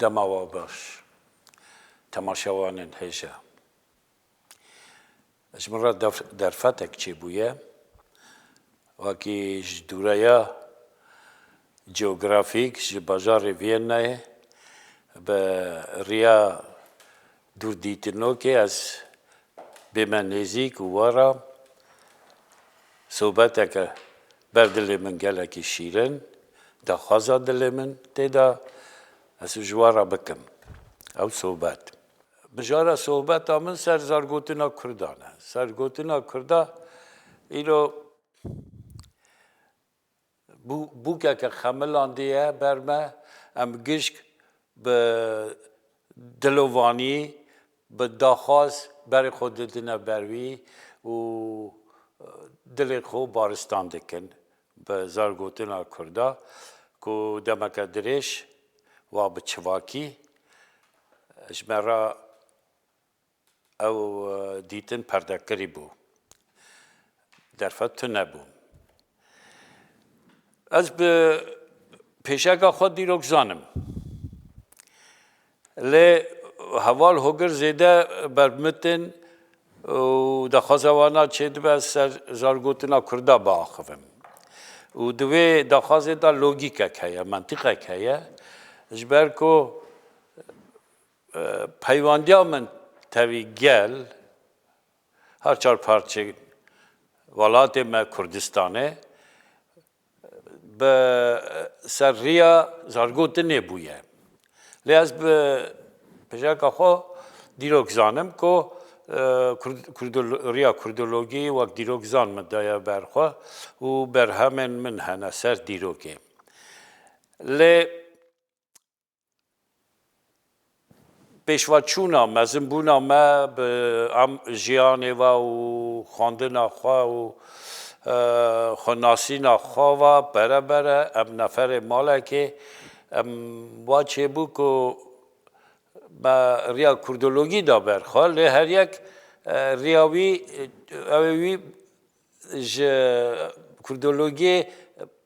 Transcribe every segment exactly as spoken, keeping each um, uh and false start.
Dema we baş. Temaşevanên hêja. Ji min re def-, derfetek çêbûye. Wekî ji dûreya coğrafîk, ji bajarê Vîyennayê, bi riya dûrdîtinokê ez bême nêzîk û we re sohbeteke ber dilê min gelekî şîrin, daxwaza dilê min tê de, ez ji we re bikim. Ew sohbet. Mijara sohbeta min ser zargotina Kurdan e. Zargotina Kurda îro bû-, bûkeke xemilandiye ber me, em gişk bi dilovanî, bi daxwaz berê xwe didine ber wî û dilê xwe baristan dikin bi zargotina Kurda ku demeke dirêj wa bi çivakî ji me re ew, e, dîtin perdekirî bû. Derfet tune bû. Ez bi pêşeka xwe dîrokzan im. Lê heval hogir zêde bermitin û daxwaza wana çêdibe ser zargotina Kurda biaxivim. Û di wê daxwazê de logîkek heye, mentiqek heye. Ji ber ku e, peywandiya min tevî gel, her çar parçeyên welatê me Kurdistanê, bi ser riya zargotinê bûye. Lê ez bi pêşeka xwe dîrok zanim ku, e, Kurd-, Kurdolo-, riya Kurdologî wek dîrok zan min daye ber xwe û berhemên min hene ser dîrokê. Lê pêşveçûna mezinbûna me bi em jiyanê ve û xwendina xwe û, e, xwenasîna xwe ve bere bere em neferê malekê em wa çêbû ku me riya kurdologî da ber xwe, lê her yek, e, riya wî, e, ew ê wî ji kurdologiyê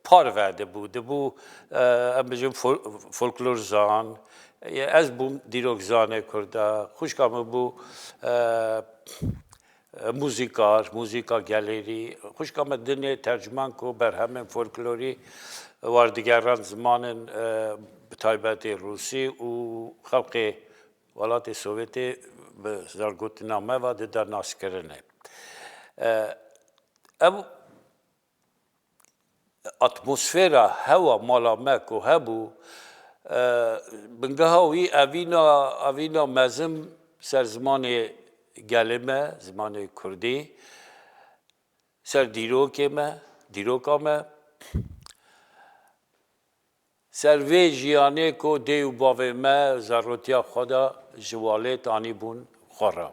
parve dibû. Dibû, e, em bijin fol-, folklorzan. Ez bûm dîrokzanê Kurda. Xwişka min bû, e, muzîkar, muzîka gelêrî. Xwişka min dinê tercüman ku berhemên folklorî werdigeran zimanên, e, bi taybetê rûsî û xelkê welatê Sovyetê bi zargotina me ve dida naskirinê. E, ev atmosfera hewa mala me ku hebû, e, bingeha wî evîna, evîna mezin ser zimanê gelê me, zimanê kurdî, ser dîrokê me, dîroka me, ser vê jiyanê ku dê û bavê me zarotiya xwe de ji walêt anîbûn xwe re.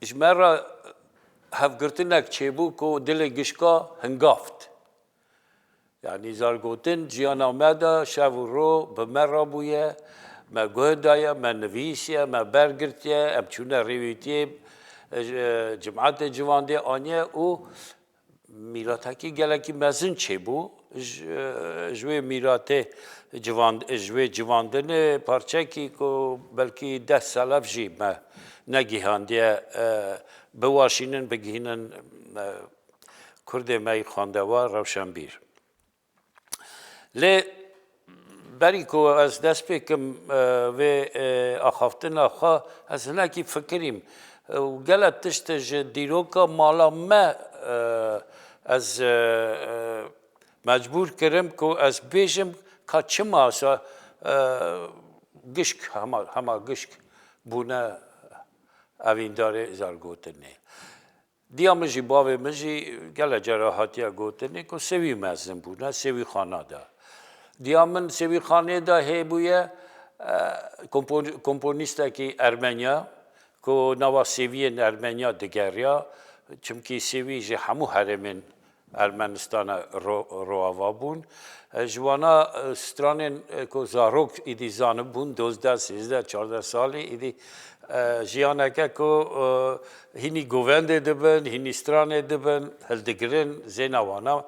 Ji me re hevgirtinek çêbû ku dilê gişka hingaft. Yanî zargotin jiyana me de şev û ro bi me re bûye, me guh daye, me nivîsiye, me bergirtiye, em çûne rêwîtiyê, e, cimatê civandê aniye û mîratekî gelekî mezin çêbû. Ji, ji wê mîratê civan-, ji wê civandinê parçekî ku belkî deh selev jî me negihandiye, e, biwaşînin, bigihînin, e, Kurdê me yî xwendewa, rewşenbîr. Lê berî ku ez dest pê kim, e, vê, e, axaftina xwe, ez hinekî fikirîm. E, û gelek tişt ji dîroka mala me, e, ez, e, e, mecbûr kirim ku ez bêjim ka çima sa, e, gişk hema, hema gişk bûne evîndarê zargotinê. Diya min jî, bavê min jî gelek cara hatiye gotinê ku sêwî mezin bûne, sêwî xana de. Diya min sêwî xanê de hêbûye, e, kompon-, komponîstekî Ermenya ku nava sêwiyên Ermenya digeriya, çimkî sêwî ji hemû herêmên Ermenistana ro-, roava bûn. E, ji wana, e, stranên, e, ku zarok îdî zanibûn, dozdeh, sêzdeh, çardeh salî, îdî, e, jiyaneke ku, e, hînî govendê dibin, hînî stranê dibin, hildigirin, zêna wana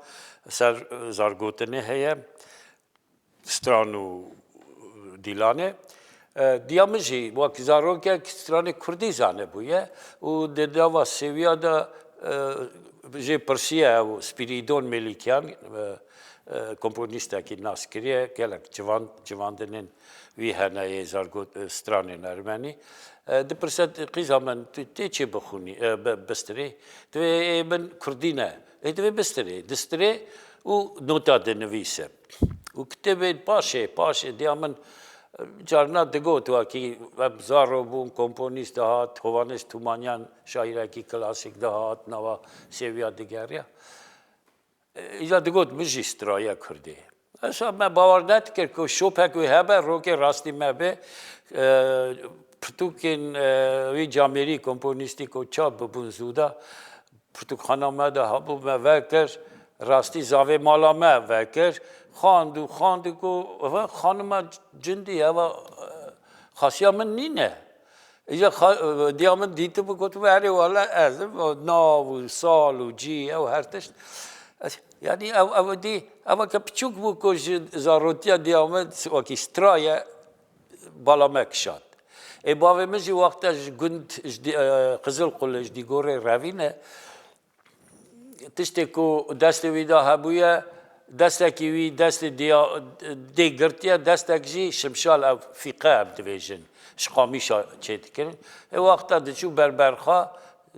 ser, e, zargotinê heye. stran û dîlanê. E, diya min jî wek zarokek stranê kurdî zanebûye û di nava sêwiya de, e, jê pirsiye ew Spîrîdon Mêlîkiyan, e, e, komponîstekî naskiriye, gelek civan, civandinên wî hene yê zargot, e, stranên ermenî. E, dipirse, "Qîza min, tu tê çi bixwînî, e, bi-, bistirê?" Divê, "Ê min kurdî ne." Ê divê bistirê, distirê û nota dinivîse. Û kitêbên paşê, paşê diya min, e, carna digot wekî em zaro bûn, komponîst dihat, Hovanêz Tûmanyan şairekî klasîk dihat, nava sêwiya digeriya. E, îca digot, "Min jî straye kurdî." Esa me bawer nedikir ku şopek wê hebe, rokê rastî me bê. E, pirtûkên, e, wî camêrî komponîstî ku çap bibûn zûda, pirtûkxana me de hebû, me vekir, rastî zavê mala me vekir. Xwend û xwend û ku, eva xanima cindî, eva, e, xasiya min nîne. Îca xa-, diya min dîtibû, gotibû, "Erê wele ez im, nav û sal û cî ew her tişt." Ez, yanî ew, ew dî, ew ke piçûk bû ku ji zarotiya diya min wekî straye bala me kişand. Ê bavê min jî wexta ji gund, ji dî-, e, Qizilqulê, ji Dîgorê revîne, tiştê ku destê wî de hebûye, destekî wî destê diya-, dê girtiye, destek jî şimşal ev fîqe em dibêjin, ji qamîşa çêdikirin. Ê wexta diçû berberxa,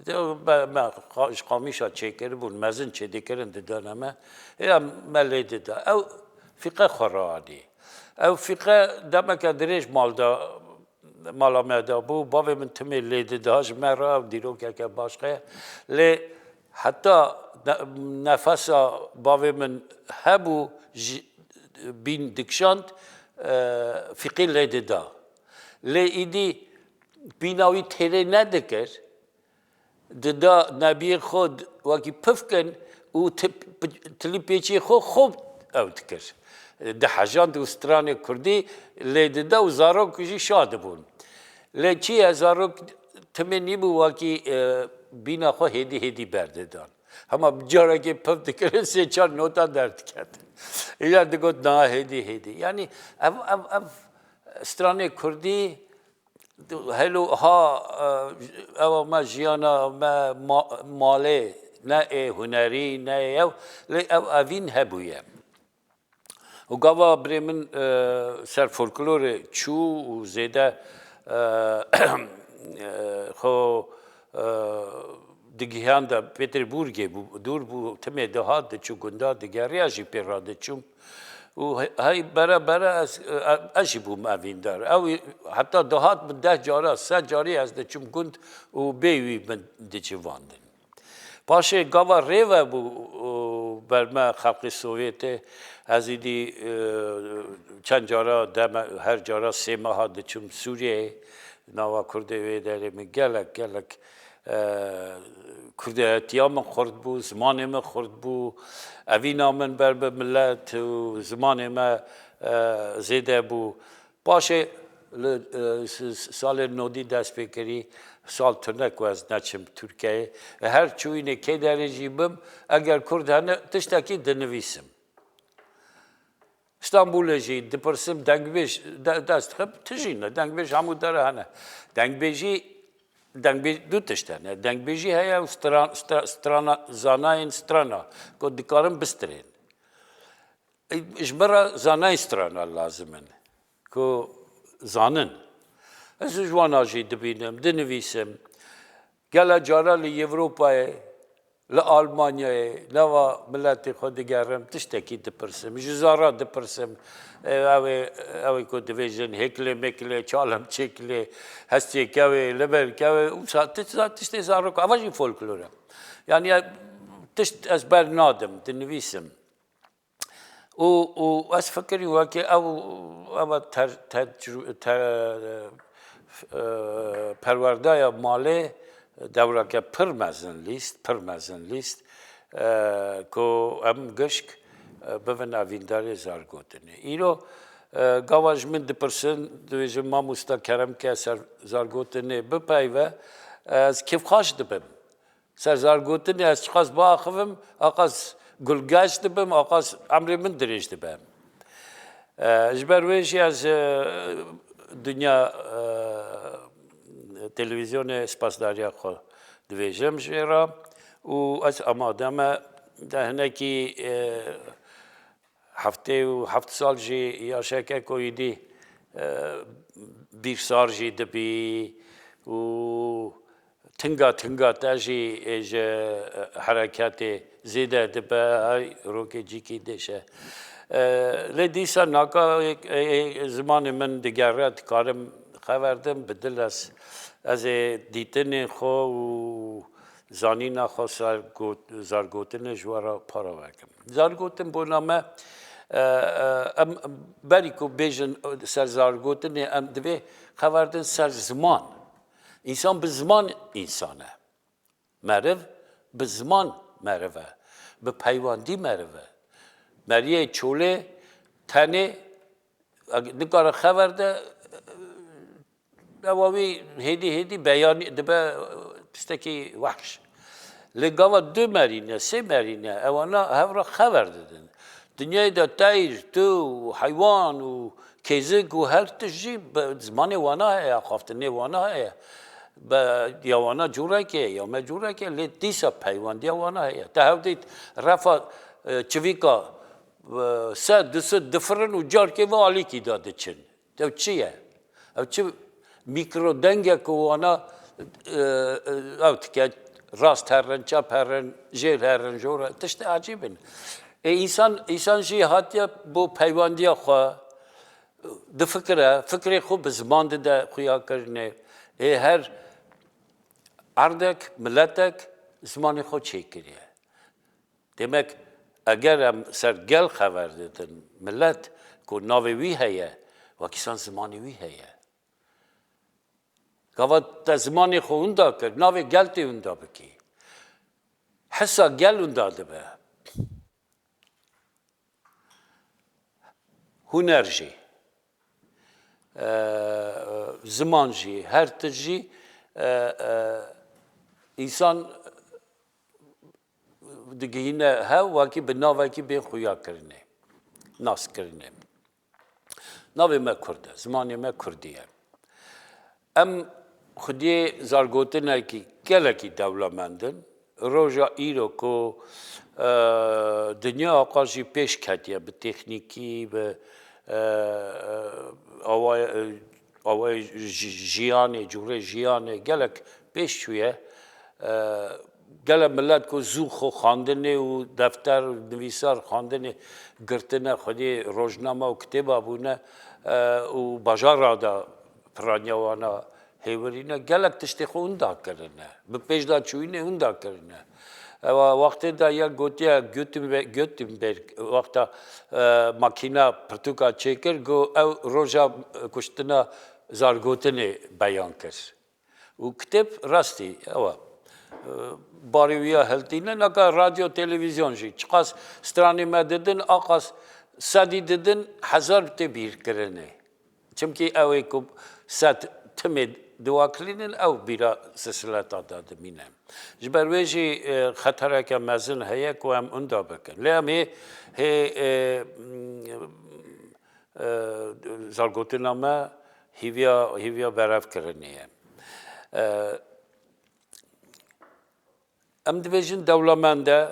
de, be-, me qa-, ji qamîşa çêkiribûn, mezin çêdikirin, didane me. Ê em, me lê dida. Ew fîqe xwe raanî. Ew fîqe demeke dirêj mal de mala me de bû. Bavê min timê lê dida ji me re, ew dîrokeke başqe ye. Lê heta ne-, nefesa bavê min hebû, ji bîn dikişand, e, fîqî lê dida. Lê îdî bîna wî têrê nedikir. Dida nebiyê xwe d-, wekî pif kin û ti-, p-, tilî pêçiyê xwe xwe ew dikir. Dihejand û stranê kurdî lê dida û zarok jî şa dibûn. Lê çi ye, zarok timê nîbû wekî, e, bîna xwe hêdî hêdî berdidan. Hema bi carekê pif dikirin, sê çar nota derdiket. Îcar digot, "Na, hêdî hêdî." Yanî ev, ev, ev stranê kurdî Helo ha, e, ewa me jiyana me ma-, malê, ne ê hunerî, ne ê ew, lê ew evîn hebûye. Û gava birê min, e, ser folklorê çû û zêde, e, e, xwe, e, digihiyanda Pêterburgê bû, dûr bû, timê dihat, diçû gunda, digeriya jî pê re diçûm. Û he-, hey bere bere ez, e, ez jî bûm evîndar. Ew heta dihat min deh cara, sed carî ez diçûm gund û bê wî min dicivandin. Paşê gava rê ve bû, û ber me xelqê Sovyetê, ez îdî, e, çend cara deme, her cara sê meha diçûm Sûriyeyê, nava Kurdê wê derê min gelek, gelek, e, Kurdayetiya min xurt bû, zimanê min xurt bû, evîna min ber bi milet û zimanê me, e, zêde bû. Paşê li, e, s-, s-, salê nodî dest pê kirî, sal tune ku ez neçim Tirkiyeyê. Her çûyînê kê derê jî bim, eger Kurd hene, tiştekî dinivîsim. Stenbolê jî dipirsim, dengbêj de-, dest dixim, tijî ne, dengbêj hemû dere hene. Dengbêjî, dengbêj du tişt hene. Dengbêjî heye û stran-, stra-, strana, zanayên strana ku dikarin bistirên. Ji min re zanayên strana lazim in ku zanin. Ez ji wana jî dibînim, dinivîsim. Gele cara li Ewropayê, li Almanyayê, nava miletê xwe digerim, tiştekî dipirsim. Ji zara dipirsim. E, ew ê, ew ê ku dibêjin hêkilê mêkilê, çalem çêkilê, hestiyê kewê, li ber kewê, û sa-, tişt-, tiştê zarok, eva jî folklor e. Yanî, e, tişt ez ber nadim, dinivîsim. Û, û ez fikirî wekî ew, ew ter-, tecrû-, te-, e, perwerdaya malê dewreke pir mezin lîst, pir mezin lîst, e, ku em gişk, e, bibin evîndarê zargotinê. Îro, e, gava ji min dipirsin, dibêjin, "Mamosta, kerem ke ser zargotinê bipeyve." Ez kêfxweş dibim. Ser zargotinê ez çiqas biaxivim, aqas gulgeş dibim, aqas emrê min dirêj dibe. E, ji ber wê jî ez, e, dinya, e, televîzyonê spasdariya xwe divêjim jê re û ez amade me de hinekî, e, heftê û heft sal jî yaşeke ku êdî, e, bîrsar jî dibî û tinga tinga te jî, e, ji, e, hereketê zêde dibe, her rokê cîkî dêşe. E, lê dîsa naka, e, e, zimanê min digere, dikarim xever dim, bi dil ez, ez ê dîtinên xwe û zanîna xwe ser got-, zargotinê ji we re parave kim. Zargotin bona me, e, e, em berî ku bêjin ser zargotinê, em divê xever din ser ziman. Însan bi ziman însan e. Meriv bi ziman meriv e. Bi peywendî meriv e. Meriyê çolê tenê nikare xever de, ewa wî hêdî hêdî beyanî dibe tiştekî wehş. Lê gava du merîne, sê merîne, ewana hev re xever didin. Dinyayê de teyr, tu û heywan û kêzik û her tişt jî bi zimanê wana heye, axaftinê wana heye. Be, ya wana cûrek e, ya me cûrek e, lê dîsa peywendiya wana heye. Te hev dît refa, e, çivîka, e, sed, du sed difirin û carkê ve alîkî de diçin. Ew çi ye? Ew çi mîkrodeng e ku wana, e, e, ew dike, rast herin, çep herin, jêr herin, jor herin. Tiştê ecîb in. Ê, însan, însan jî hatiye bo peywendiya xwe difikire, fikrê xwe bi ziman dide xuyakirinê. Ê, her erdek, miletek zimanê xwe çêkiriye. Demek, eger em ser gel xever didin, milet ku navê wî heye, wekî san zimanê wî heye. Gava te zimanê xwe winda kir, navê gel tê winda bikî. Hisa gel winda dibe. Huner jî, e, ziman jî, her tişt jî, e, e, însan digihîne hev wekî bi navekî bên xuya kirinê, nas kirinê. Navê me Kurd e, zimanê me Kurdî ye. Em xwediyê zargotinekî gelekî dewlemend in. Roja îro ku, e, dinya aqaj jî pêş ketiye bi teknîkî, bi, e, e, awayê, e, awayê ji-, jiyanê, cûrê jiyanê gelek pêş çûye. E, gele milet ku zû xwe xwendinê û defter û nivîsar xwendinê girtine, xwedî rojname û kitêba bûne, e, û bajara da piraniya wana hêwirîne, gelek tiştê xwe winda kirine. Bi pêş de çûyînê winda kirine. Ewa wextê de yek gotiye Gutenbe-, Gutenberg, wexta, e, makîna pirtûka çêkir, got ew roja kuştina zargotinê beyan kir. Û kitêb rastî, ewa, e, barê wî ya hiltîne, naka radyo, televîzyon jî. Çiqas stranê me didin, aqas sedî didin, hezar tê bîrkirinê. Çimkî ew ê ku sed timê diwakilînin, ew bîra silsileta de dimîne. Ji ber wê jî, e, xetereke mezin heye ku em unda bikin. Lê em hê, hê, e, e, zargotina me hîviya, hîviya berevkirinê ye. E, Em dibêjin dewlemend e,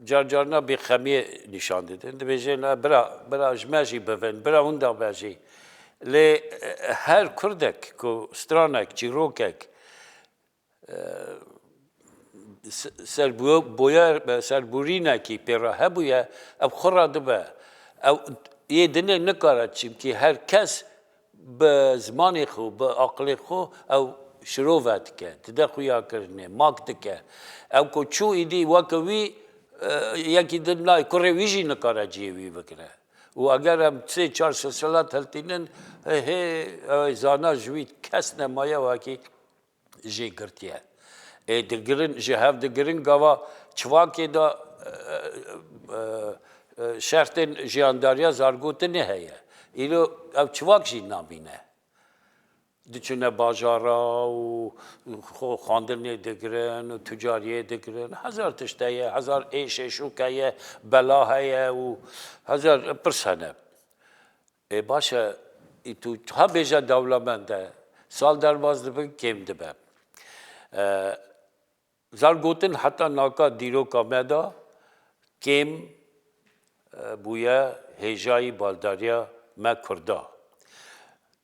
car carna bêxemiyê nîşan didin. Dibêjin, "E, bira, bira ji me jî bivin, bira winda be jî." Lê, e, her kurdek ku stranek, çîrokek, e, se-, serbû-, boyer-, serbûrînekî pê re hebûye, ev xwe re dibe. Ew yê dinê nikare, çimkî her kes bi zimanê xwe, bi aqilê xwe ew şirove dike, dide xuyakirinê, mak dike. Ew ku çû îdî weke wî, e, yekî din nayê, kurê wî jî nikare cihê wî bigire. Û eger em sê çar silsilat hiltînin, hê, hê, ew zana ji wî kes nemaye wekî jê girtiye. Ê digirin, ji hev digirin gava çivakê de, e, e, e, şertên jiyandariya zargotinê heye. Îro ev çivak jî namîne. Diçine bajara û xwe xwendinê digirin û tucariyê digirin. Hezar tişt heye, hezar êş êşûk heye, bela heye û hezar pirs hene. Ê baş e, î tu ha bêje dewlemend e, sal derbas dibe, kêm dibe. E, zargotin heta naka dîroka me de kêm, e, bûye hêjayî baldariya me Kurda.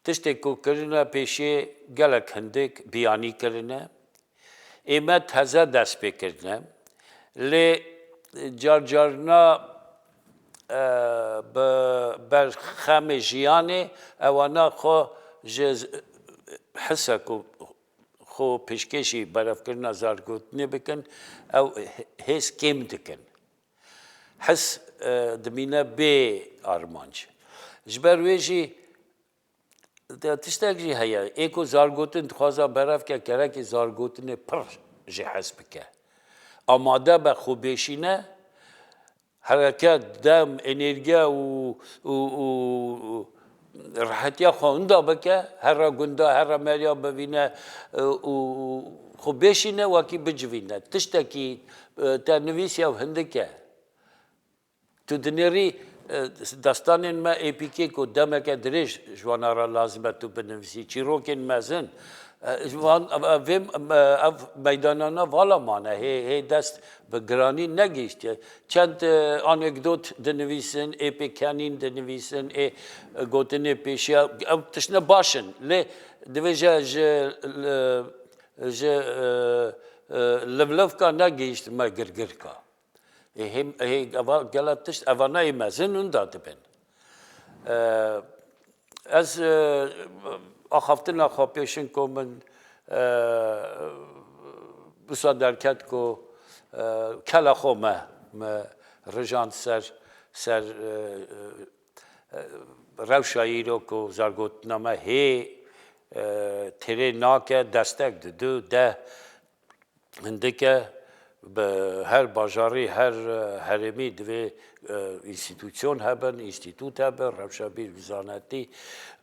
Tiştê ku kirine pêşiyê gelek hindik biyanî kirine. Ê me teze dest pê kirine. Lê car carna, e, bi berxemê jiyanê ewana xwe ji z-, hise ku xwe pêşkêşî berevkirina zargotinê bikin, ew hêz kêm dikin. His, e, dimîne bê armanc. Ji ber wê jî de tiştek jî heye. Ê ku zargotin dixwaza berev ke, gerekê zargotinê pir jê hez bike. Amade be, xwe bêşîne, hereket, dem, enerjiya û, û, û, û rehetiya xwe winda bike, here gunda, here meriya bivîne, e, û xwe bêşîne, wekî bicivîne. Tiştekî, e, te nivîsiye û hindik e. Tu dinêrî, e, destanên me êpîkê ku demeke dirêj ji wana re lazim e tu binivîsî, çîrokên mezin, e, ji van, e, vê, e, ev meydanana vala mane, hê, hê dest bi giranî negihîştiye. Çend, e, anekdot dinivîsin, ê pêkenîn dinivîsin, ê, e, gotinê pêşiya, ew tiştine baş in. Lê divê ji, ji, li, ji, e, e, livlivka negihîştime girgirka. Ê, hê, hê, eva, gela tişt, evana ê mezin winda dibin. E, ez, e, axaftina xwe pêşin ku min, e, wisa derket ku, e, kela xwe me, me rijand ser, ser, e, e, rewşa îro ku zargotina me hê, e, têrê nake, destek dide, de hindik e, bi her bajarî, her, e, herêmî divê, e, înstîtûsyon hebin, înstîtût hebin, rewşenbîr bi zanetî,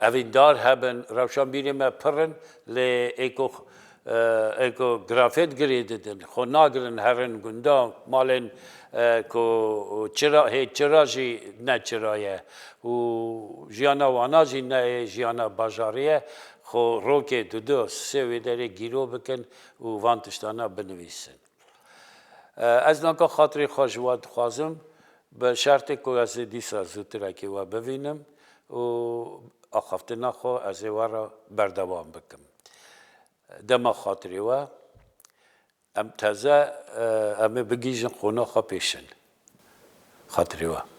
evîndar hebin. Rewşenbîrê me pir in, lê ê ku, e, ê ku grafêt girê didin, xwe nagirin herin gunda, malên, e, ku çira, hê çira jî ne çira ye û jiyana wana jî ne yê jiyana bajarî ye, xwe rokê du du sê wê derê gîro bikin û van tiştana binivîsin. E, ez naka xatirê xwe ji we dixwazim, bi şertê ku ez ê dîsa zûtirekê we bivînim û axaftina xwe ez ê we re berdewam bikim. Dema xatirê we, em teze, e, em ê bigihîjin qonaxa pêşin. Xatirê we.